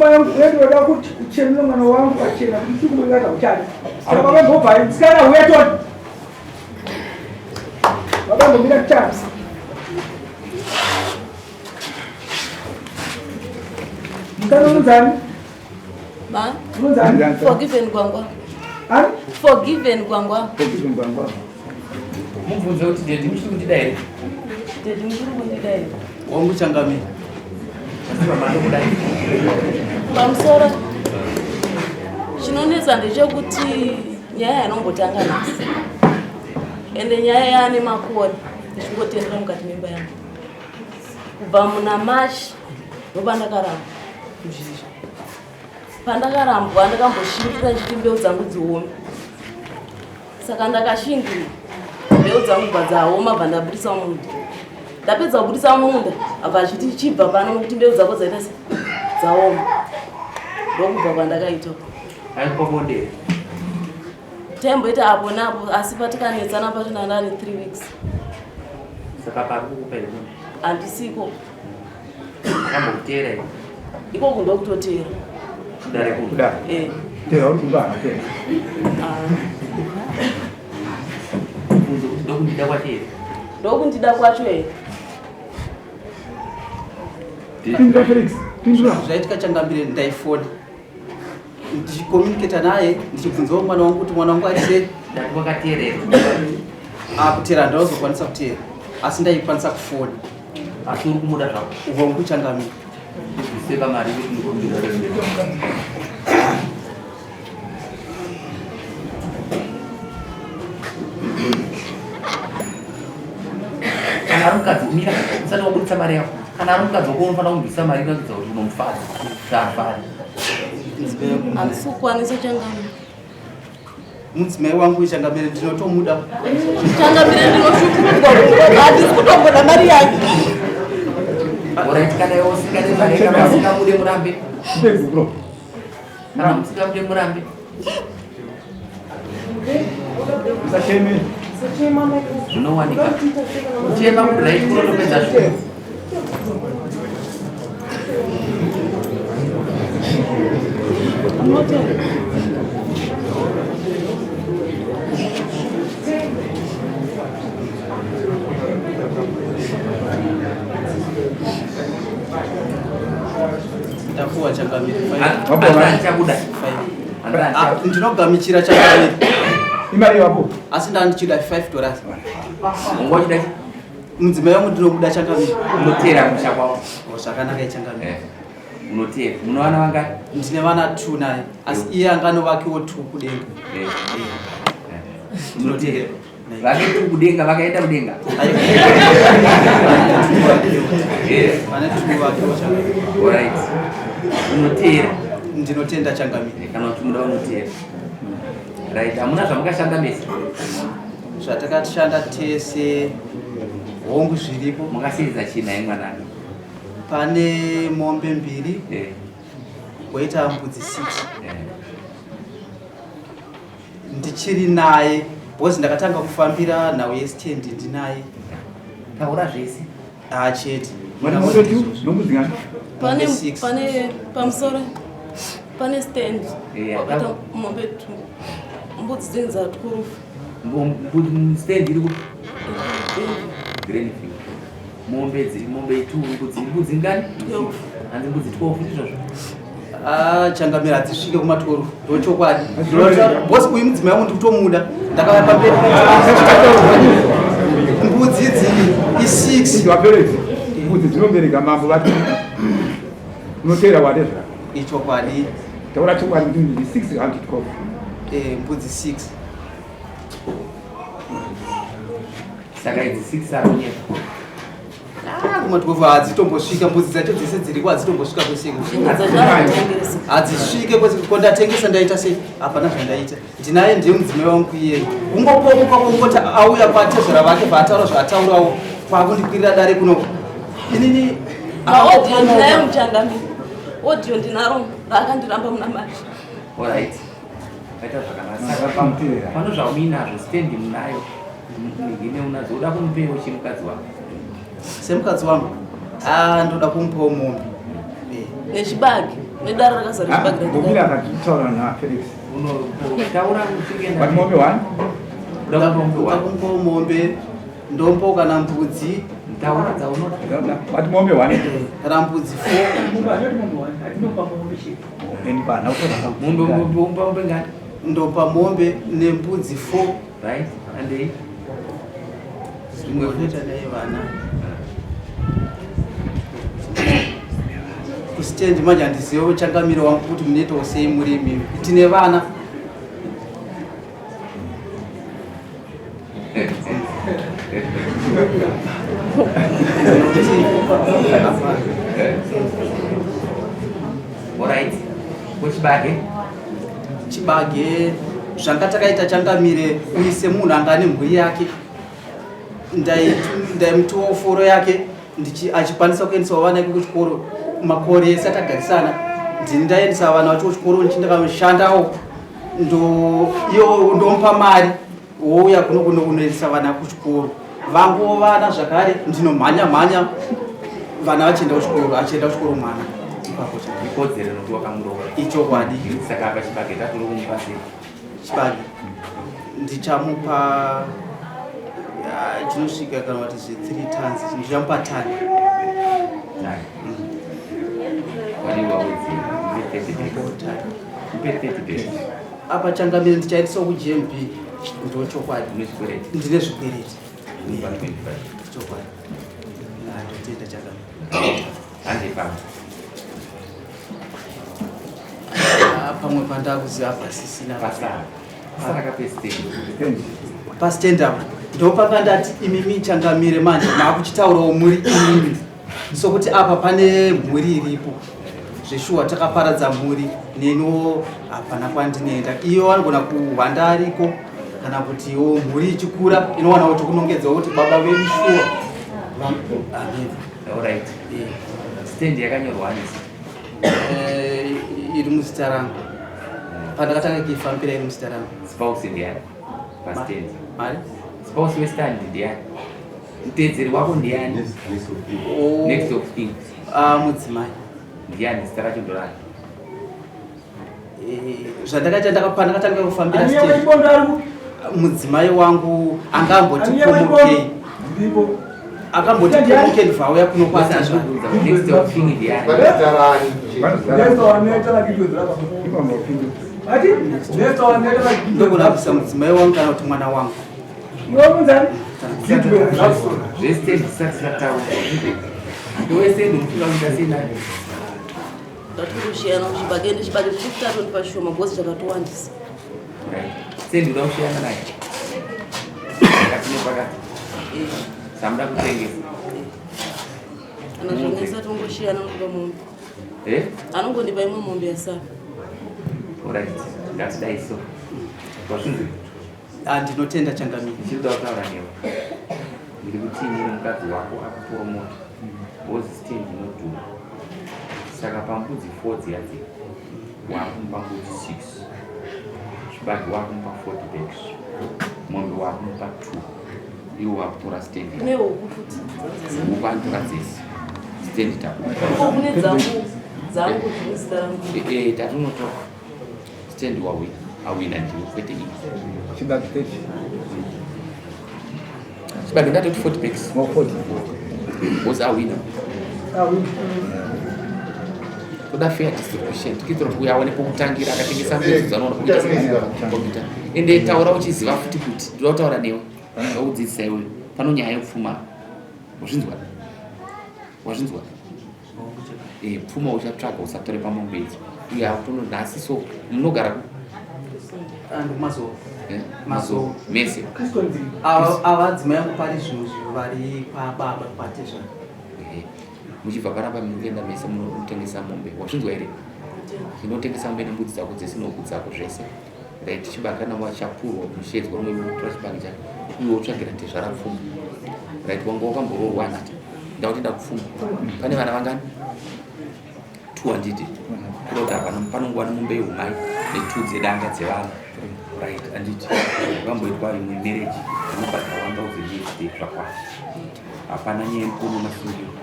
Pfungwa yangu ndoda kuti uchenure mwana wangu pachena kuti chikumuringata uchadi. Saka baba mbobva musikana huya toni. Baba mbomira kuchana. Mukana unonzani? Ma? Unonzani? Forgiven Gwangwa. Ani? Forgiven Gwangwa. Forgiven Gwangwa. Mubvunze kuti daddy muchiri kundida here? Daddy muchiri kundida here? Wangu changamire. Asi mama ndokuda. Pamusoro. Chinonetsa ndechekuti nyaya yanombotanga nhasi. Ende nyaya yaane makore ndichingotendera mukati memba yangu. Kubva muna March ndopandakaramba kuzvizvi. Pandakarambwa ndakamboshingirira ndichiti mbeu dzangu dziome. Saka ndakashingirira mbeu dzangu bva dzaoma bva ndabudisa munda. Ndapedza kubudisa munda abva achiti chibva pano nokuti mbeu dzako dzaita se dzaoma. Ndokubva kwandakaita. Aikupa bonde. Taimboita apo neapo asi patikanetsana pacho ndanga ndane 3 weeks. Saka pari kukupa here bonde? Handisiko. Akambokuteera here? Ikoko ndokutoteera. Kudare kuno. Kudare. Eh. Teera uri kumba hake. Ah. Mubvunze kuti ndokundida kwacho here? Ndokundida kwacho here? Pindura Felix. Pindura. Zvaitika changamire ndaifona. Ndichicommunicata naye ndichibvunzawo mwana wangu kuti mwana wangu ari sei. Ndati wakateerera. Ah, kuteera handazokwanisa kuteera asi ndaikwanisa kufona. Asi uri kumuda zvako? Hongu changamire. Ndibvise pamari yekuti ndikumbira remberi. Kana ari mukadzi mira usati wabudisa mari yako. Kana ari mukadzi wako unofanira kumubvisa mari inoratidza kuti unomufadza. Zvaafari. Handisi kukwanisa changamire. Mudzimai wangu changamire ndinotomuda. Changamire ndinoshungurudzwa handisi kutomboda mari yake. Alright, kana iwe usingade mari kana usingamude murambe. Bro. Kana musingamude murambe. Usacheme. Zvinowanika. Kuchema kuright kunotopedza zvinhu. Tapuwa changamire. Chabuda. Ah, ndinogamichira changamire. Imari yapo. Asi ndandichida 5 dollars. Ungochida Mudzimai wangu ndinomuda changamire. Unoteera musha kwavo. Oh, zvakanaka changamire. Eh. Unoteera. Muno vana vangani? Ndine vana 2 naye. Asi iye anga anovakiwo 2 kudenga. Eh. Ndinoteera. Vake 2 kudenga vakaenda kudenga. Eh. Vane 2 vakiwo changamire. Alright. Unoteera. Ndinotenda changamire. Eh, kana uchimuda unoteera. Right. Hamuna zvamukashanda mese. Zvatakashanda tese hongu zviripo. Mukasiridza chii naye mwanana? Pane mombe mbiri. Eh. Koita mbudzi 6. Eh. Ndichiri naye because ndakatanga kufambira nhau yestand ndinaye. Taura zvese. Ah chete. Mwana mombe tu nombudzi ngani? Pane Mombe six. pane pamusoro pane stand. Eh, Wakata mombe 2. Mbudzi dzinenge dza 12. Stand iri kupi? Greenfield. Mombe dziri mombe 2 mbudzi mbudzi ngani? 12. Hanzi mbudzi 12 ndizvozvo. Ah, changamire hadzisvike kuma 12 ndochokwadi. Boss uyu mudzimai wangu ndikutomuda. Ndakauya pamberi. Mbudzi idzi i6. Idzi vabereki. Mbudzi dzinobereka mambo vati. Unoteera watezvara. Ichokwadi. Taura chokwadi kuti mbudzi 6 hanti 12. Eh, mbudzi 6. Saka idzi 6 akunyepa. Ah, kuma 12 hadzitombosvika mbudzi dzacho dzese dziriko hadzitombosvika kwese. Dzacho Hadzisvike kwese ko ndatengesa ndaita sei? Hapana zvandaita. Ndinaye ndiye mudzimai wangu iyeye. Kungopomuka kungoti auya kwatezvara vake bvaataura zvaataurawo kwakundikwirira dare kunoko. Inini Audio ndinayo muchangamire. Audio ndinaro raakandiramba muna March. Alright. Vaita zvakanaka. Saka pamuteera. Pano zvauinazo stand munayo. Migine unadzo uda kumupewo chimukadzi wako. Semukadzi wangu. Ah, ndoda kumupawo mombe. Eh. Nechibage. Nedare rakazara chibage. Ngomira akataura naFelix. Unotaura uchinge But mombe one? Uda mombe one. Ndakumpa mombe ndombo kana mbudzi. Taura dzaunoda. But mombe one. Kana mbudzi 4. Mombe anoti mombe one. Atinopa mombe chete. And bana utora. Mombe mombe mombe ngani? Ndopa mombe nembudzi 4. Right? And Zvimwe zvinoita dai vana. Kustendi manje handizive changamire wangu kuti munoitawo sei muri imimi. Tine vana. Alright. Kuchibage? Chibage zvanga takaita changamire uyu semunhu anga ane mhuri yake ndaimutiwo foro yake achikwanisa kuendesawo vana ake kuchikoro makore ese atagarisana ndini ndaendesa vana vacho kuchikoro ndichindakashandawo iyo ndomupa mari wouya kuno kuno kunoendesa vana kuchikoro vanguwo vana zvakare ndinomhanya mhanya vana vachienda kuchikoro achienda kuchikoro mwana ipapo ikodzero nokuti wakamuroora ichokwadi saka apa chibage tatiri kumupa sei chibage ndichamupa chinosvika kana kuti zve 3 tons ndichamupa tani apa changamire ndichaendesawo kuGMB ndochokwadi ndine zvikwereti chokwadi ndotenda changamire pamwe pandakuziva pasisina pastand apa ndopanga ndati imimi changamire manje maakuchitaurawo muri imimi sokuti apa pane mhuri iripo zveshuwa takaparadza mhuri neniwo hapana kwandinoenda iyo anogona kuhwanda ariko kana kutiwo mhuri ichikura inowana kuti kunongedzawo kuti baba vedu shuwa amen Alright. Stand yakanyorwa ani? Iri muzita rangu. Pandakatanga kuifambira iri muzita rangu. Spouse ndiani? Pastand. Mari? Spouse westand ndiani? Mutedzeri wako ndiani? Oh. Next of kin. Ah, mudzimai. Ndiani zita racho ndorani? Zvandakaita pandakatanga kufambira Aniye stand. waibondo ari kupi? Mudzimai wangu anga amboti Aniye pomokei. waibondo. Ndipo. Akamboti pomokei ndibva auya kuno kwatazva. Next of kin ndiani? Ndogona kubvisa mudzimai wangu kana kuti mwana wangu. Zvestand zvisati zvataurwa. Iwe stand unofunga kuita sei nayo? Ndatikushiyana kuchibage ende chibage chiri pashoma because chakatowandisa. Right. Stand unoda kushiyana nayo? Pakati nepakati. Samuda kutengesa. Kana zvanesa tongoshiyana nokupa mombe. Eh? Anongondipa imwe mombe yasara. Alright. Ngatidai so. Wazvinzwa? Ah, ndinotenda changamire. Ndichiri kuda kutaura newe. Ndiri kuti inini mukadzi wako akupromota. Because stand inodhura. Saka pambudzi 4 dziya dziya. Wakumupa mbudzi 6. Chibage wakumupa 40 bags. Mombe wakumupa 2. Iwo wakutora stand. Kune huku futi. Huku anotora dzese. Stand takupa. Uko kune dzangu dzangu dzine zita rangu. Eh, tatunotora. Stand wawina. Awina ndiwe kwete iwe. Chibage 30. Chibage ndatoti 40 bags. Mo 40. Because awina. Toda fair distribution tikiitira kuti uyo aone pokutangira akatengesa mbudzi dzanoona pokuita ende taura uchiziva futi kuti ndoda kutaura newe ndakudzidzisa iwe pano nyaya yepfuma wazvinzwa wazvinzwa pfuma uchatsvaga usatore pamombe idzi uye akutono nhasi so munogara Andu mazuva. Mazuva mese Ava adzimai angu pari zvino vari kwababa kwatezvara. Muchibva paramba munoenda mese munotengesa mombe wazvinzwa here inotengesa mombe nembudzi dzako dzese nehuku dzako zvese right chibage kana wachapurwa mushedzwa rumwe unotora chibage chako uye wotsvagira tezvara pfuma right wanga wakamboroorwa handiti ndakuti ndakupfuma pane vana vangani 2 handiti kuroti hapana panongova nemombe yeumai ne2 dzedanga dzevana right handiti wakamboitwa imwe marriage unobhadhara 1000 USD zvakwana hapana nyaya yemukono masungiro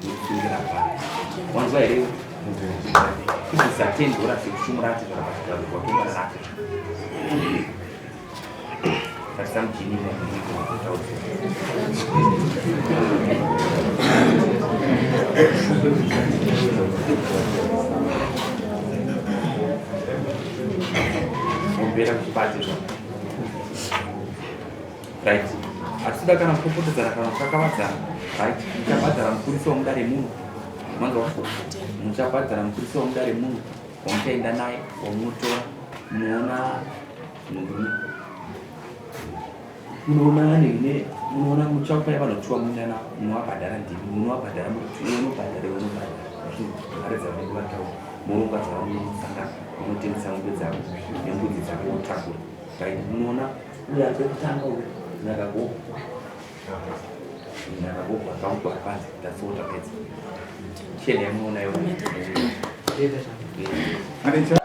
nekusungira hapana wanzwa here iwe? Kubvisa 10 dollars yekushumura ati zvakabhadharwa kwatonga rake. Tarisa muchini ombera kuchibatirwa. Right, hatisida kana kupopotedzana kana kukakavadzana. Right, muchabhadhara mupurisa womudare muno, manzwa? Muchabhadhara mupurisa womudare muno wamuchaenda naye, wamunotora, munoona munoona nene, munoona muchakupai vanotiwa mundana, munovabhadhara, ndimi munovabhadhara, unobhadhara, unobhadhara mari dzavanenge vataura, moronga zvavamunosangana, munotengesa mombe dzavo nembudzi dzavo, wotakura. Right, munoona uyo ari pekutanga uyo, nakagogo, nakagogo akamugwara panze. That's all, tapedza. Chiendai munoona iwo. Manager.